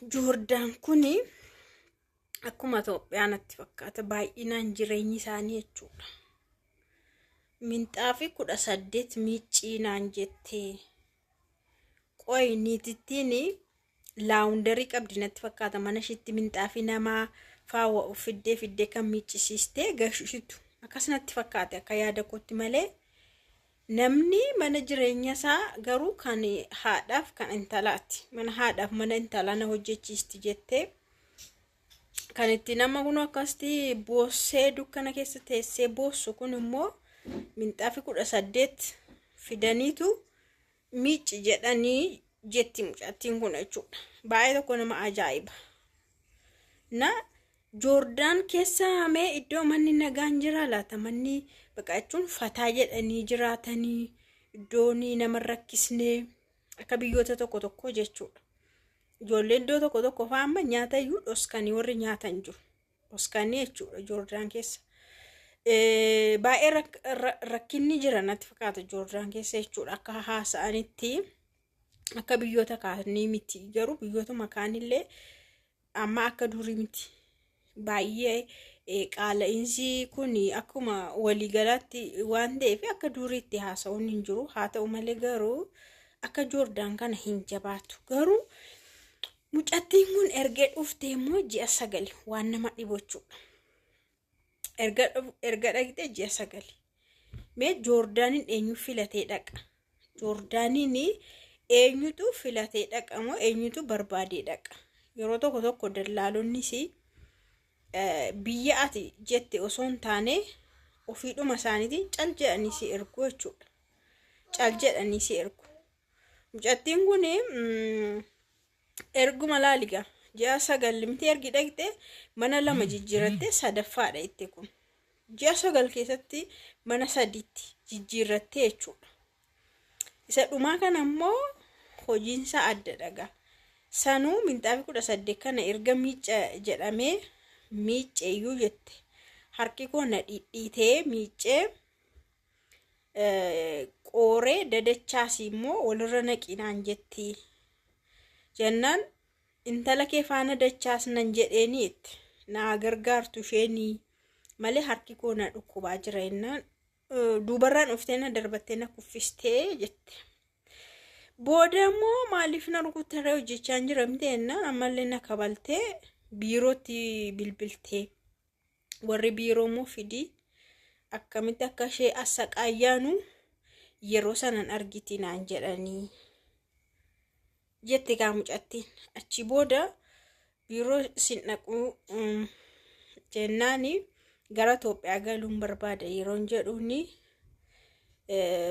Joordaan kuni akkuma Itoophiyaa natti fakkaata baay'inaan jireenyi isaanii jechuudha. Minxaafii 18 miiccii naan jettee. Qoy niitittiin laawundarii qabdi natti fakkaata mana ishiitti minxaafii namaa faa fiddee fiddee kan miiccisiistee gashitu akkas natti fakkaate akka yaada kootti malee namni mana jireenya isaa garuu kan haadhaaf kan intalaati mana haadhaaf mana intalaa na hojjechiisti jettee kan itti nama kun akkasitti boossee dukkana keessa teessee boossu kun immoo minxaafii 18 fidaniitu miicci jedhanii jetti mucattiin kun jechuudha. Baay'ee tokko nama ajaa'iba. Na Joordaan keessa mee iddoo manni nagaan jira laata manni baqa jechuun fataa jedhanii jiraatanii iddoon nama rakkisnee akka biyyoota tokko tokko jechuudha. Ijoollee iddoo tokko tokko fa'aa amma nyaata iyyuu dhoskanii warri nyaatan jiru. Dhoskanii jechuudha Joordaan keessa. Baay'ee rakkinni jira natti fakkaata Joordaan keessa jechuudha akka haasa'anitti akka biyyoota kaanii miti garuu biyyootuma kaanillee amma akka durii miti baay'ee qaala'iinsi kun akkuma waliigalaatti waan ta'eef akka duriitti haasa'uun hin jiru haa ta'u malee garuu akka Joordaan kana hin jabaatu garuu mucattiin kun erga dhuftee immoo ji'a 9 waan nama dhibu jechuudha. Erga dhaqxee ji'a 9. Mee Joordaaniin eenyu filatee dhaqa? Joordaaniin eenyutu filatee dhaqa moo eenyutu barbaadee dhaqa? Yeroo tokko tokko dallaalonnis biyya ati jette osoo hin taane ofiidhuma isaaniitiin cal jedhanii si ergu jechuudha. Cal jedhanii si ergu. Mucattiin kun erguma laaligaa ji'a 9 miti ergi dhaqxe mana 2 jijjiirrattee sadaffaadha itti kun. Ji'a 9 keessatti mana sadiitti jijjiirrattee jechuudha. Isa dhumaa kana immoo hojiinsaa adda dhagaa. Sanuu minxaafii 18 kana erga miicca jedhamee miicceeyyuu jette. Harki koo na dhidhiitee miiccee qooree dadachaasii immoo walirra naqinaan jetti. Jennaan intala kee faana dachaas nan jedheeni itti naa gargaartu isheenii malee harki koo na dhukkubaa jira jennaan duubarraan dhuftee na darbattee na kuffistee jette. Booda immoo maaliif na rukuttaree hojjechaa hin jira miti jennaan ammallee na kabaltee biirootti bilbiltee warri biiroo immoo fidii akkamitti akka ishee assaqaayyaanu yeroo sanan argiti naan jedhanii jette gaa mucattiin. Achi booda biiroo isin dhaquu jennaani gara Itoophiyaa galuun barbaada yeroon jedhuuni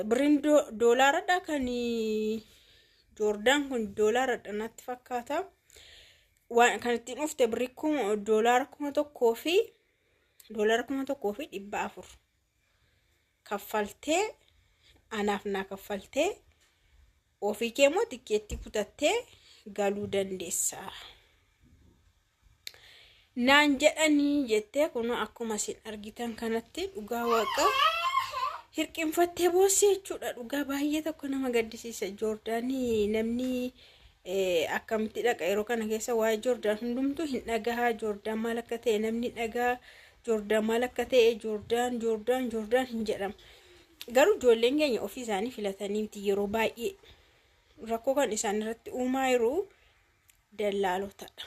birriin doolaaradha kan Joordaan kun doolaaradha natti fakkaata. Waan kan ittiin dhufte birrii doolaara 1000 fi doolaara 1400 kaffaltee anaaf naa kaffaltee ofii kee immoo tikkeettii kutattee galuu dandeessa. Naan jedhanii jettee kun akkuma isin argitan kanatti dhugaa waaqa hirqinfattee boossi jechuudha. Dhugaa baay'ee tokko nama gaddisiisa. Joordaanii namni akkamitti dhaqa yeroo kana keessa waa'ee Joordaan hundumtuu hin dhagahaa. Joordaan maal akka ta'e namni dhagaa. Joordaan maal akka ta'e Joordaan Joordaan Joordaan hin jedhamu. Garuu ijoolleen keenya ofii isaanii filatanii miti yeroo baay'ee rakkoo kan isaan irratti uumaa jiru dallaalotadha.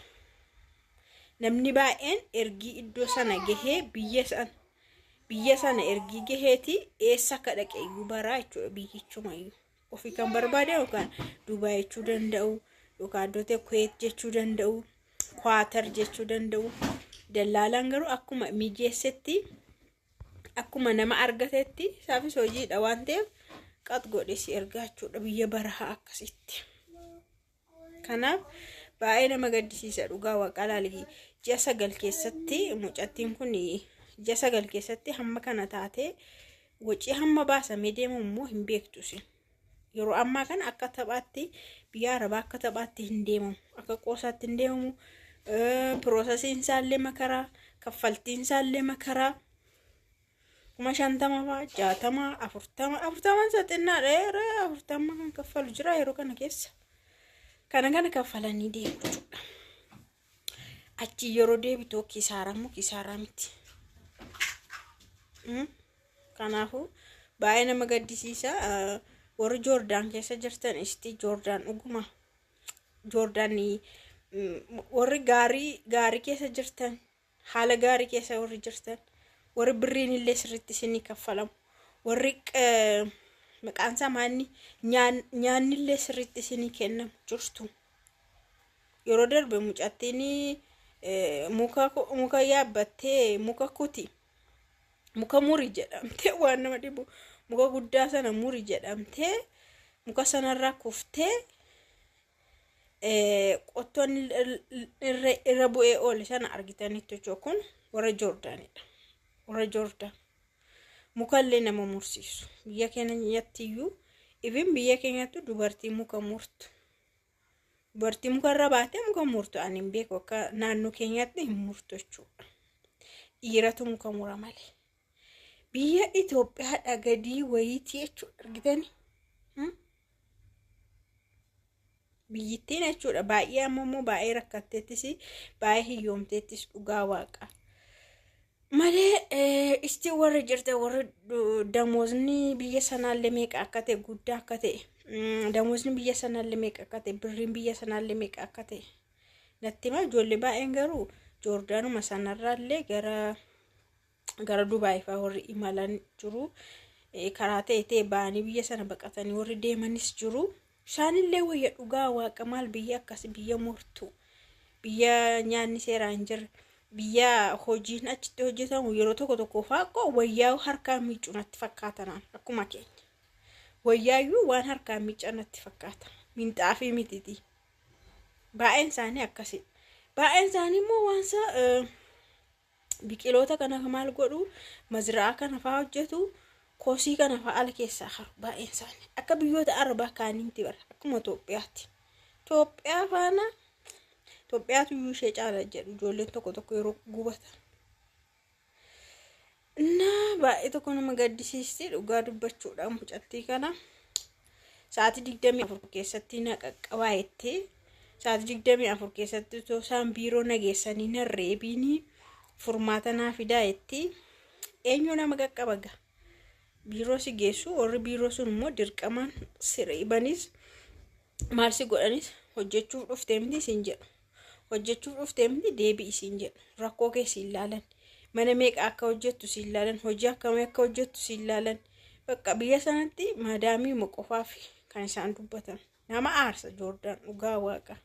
Namni baay'een ergii iddoo sana gahee biyya sana ergii gaheeti eessa akka dhaqe iyyuu baraa jechuudha biyyichumayyuu. Ofii kan barbaade yookaan Dubaay jechuu danda'u yookaan iddoo ta'e Kuweet jechuu danda'u Kwaatar jechuu danda'u. Dallaalaan garuu akkuma mijeessetti akkuma nama argatetti isaafis hojiidha waan ta'eef qax godhe si ergaa jechuudha biyya barahaa akkasitti. Kanaaf baay'ee nama gaddisiisa dhugaa waaqa laali ji'a 9 keessatti mucattiin kun ji'a 9 keessatti hamma kana taatee wacii hamma baasamee deemu immoo hin beektu isin. Yeroo ammaa kana akka taphaatti biyya arabaa akka taphaatti hin deemamu akka qoosaatti hin deemamu piroosesiin isaallee makaraa kaffaltiin isaallee makaraa 50,000 fa'aa 60 40 40 isa xinnaadha yeroo 40 kan kaffalu jira yeroo kana keessa kana kana kaffalanii deemu jechuudha. Achi yeroo deebitu kisaaraa moo kisaaraa miti? Kanaafuu baay'ee nama gaddisiisa. Warri Joordaan keessa jirtan, isti Joordaan dhuguma. Joordaan warri gaarii gaarii keessa jirtan, haala gaarii keessa warri jirtan, warri birriin illee sirriitti isinii kaffalamu, warri maqaan isaa maanni, nyaanni illee sirriitti isinii kennamu jirtu. Yeroo darbe mucattiin muka yaabbattee muka kuti, muka muri jedhamtee, waan nama dhibu, muka guddaa sana muri jedhamtee muka sanarraa kuftee qottoon irra bu'ee oole sana argitanitti jechuudha. Kun warra Joordaanidha. Warra Joordaan mukallee nama mursiisu. Biyya keenyatti iyyuu, ifin biyya keenyatti dubartii muka murtu. Dubartii mukarra baatee muka murtu ani hin beeku, akka naannoo keenyatti hin murtu jechuudha. Dhiiratu muka mura malee. Biyya Itoophiyaadha gadii wayiitii jechuudha, argitanii. Biyyittiin jechuudha baay'ee amma immoo baay'ee rakkatteettis, baay'ee hiyyoomteettis, dhugaa waaqa. Malee isti warri jirta, warri damoosni biyya sanaallee meeqa akka ta'e, guddaa akka ta'e, damoosni biyya sanaallee meeqa akka ta'e, birriin biyya sanaallee meeqa akka ta'e natti hima. Ijoollee baay'een garuu Joordaanuma sanarraallee gara Dubaay fa'aa warri imalan jiru. Karaa ta'e ta'e ba'anii biyya sana baqatanii warri deemanis jiru. Isaanillee wayya, dhugaa waaqa. Maal biyya akkasii, biyya mortu, biyya nyaanni seeraan hin jirre, biyya hojiin achitti hojjetamu yeroo tokko tokko fa'aa wayyaa harkaan miicuu natti fakkaatanaan, akkuma keenya. Wayyaayyuu waan harkaan miican natti fakkaata. Minxaafii mititi. Baay'een isaanii akkasidha. Baay'een isaanii immoo waansa biqiloota kana maal godhu, mazira'a kana fa'aa hojjetu, kosii kana fa'aa ala keessaa haru baay'een isaanii. Akka biyyoota Arabaa kaaniitti bara, akkuma Itoophiyaatti. Itoophiyaa faana Itoophiyaatu iyyuu ishee caala jedhu ijoolleen tokko tokko yeroo gubatan. Innaa baay'ee tokko nama gaddisiisti, dhugaa dubbachuudhaan, mucattii kana. Sa'aatii 24 keessatti na qaqqabaa jettee, sa'aatii 24 keessatti osoo isaan biiroo nageessanii narreebiinii furmaata naa fidaa jettee, eenyu nama qaqqaba gaa? Biiroo si geessu, warri biiroo sun immoo dirqamaan si reebanis, maal si godhanis, hojjechuuf dhuftee miti siin jedhu. Hojjechuuf dhuftee miti, deebi'i siin jedhu. Rakkoo kee siin laalan. Mana meeqa akka hojjettu siin laalan. Hojii akkamii akka hojjettu siin laalan. Bakka biyya sanatti maadaamii qofaaf kan isaan dubbatan. Nama aarsa Joordaan, dhugaa waaqa.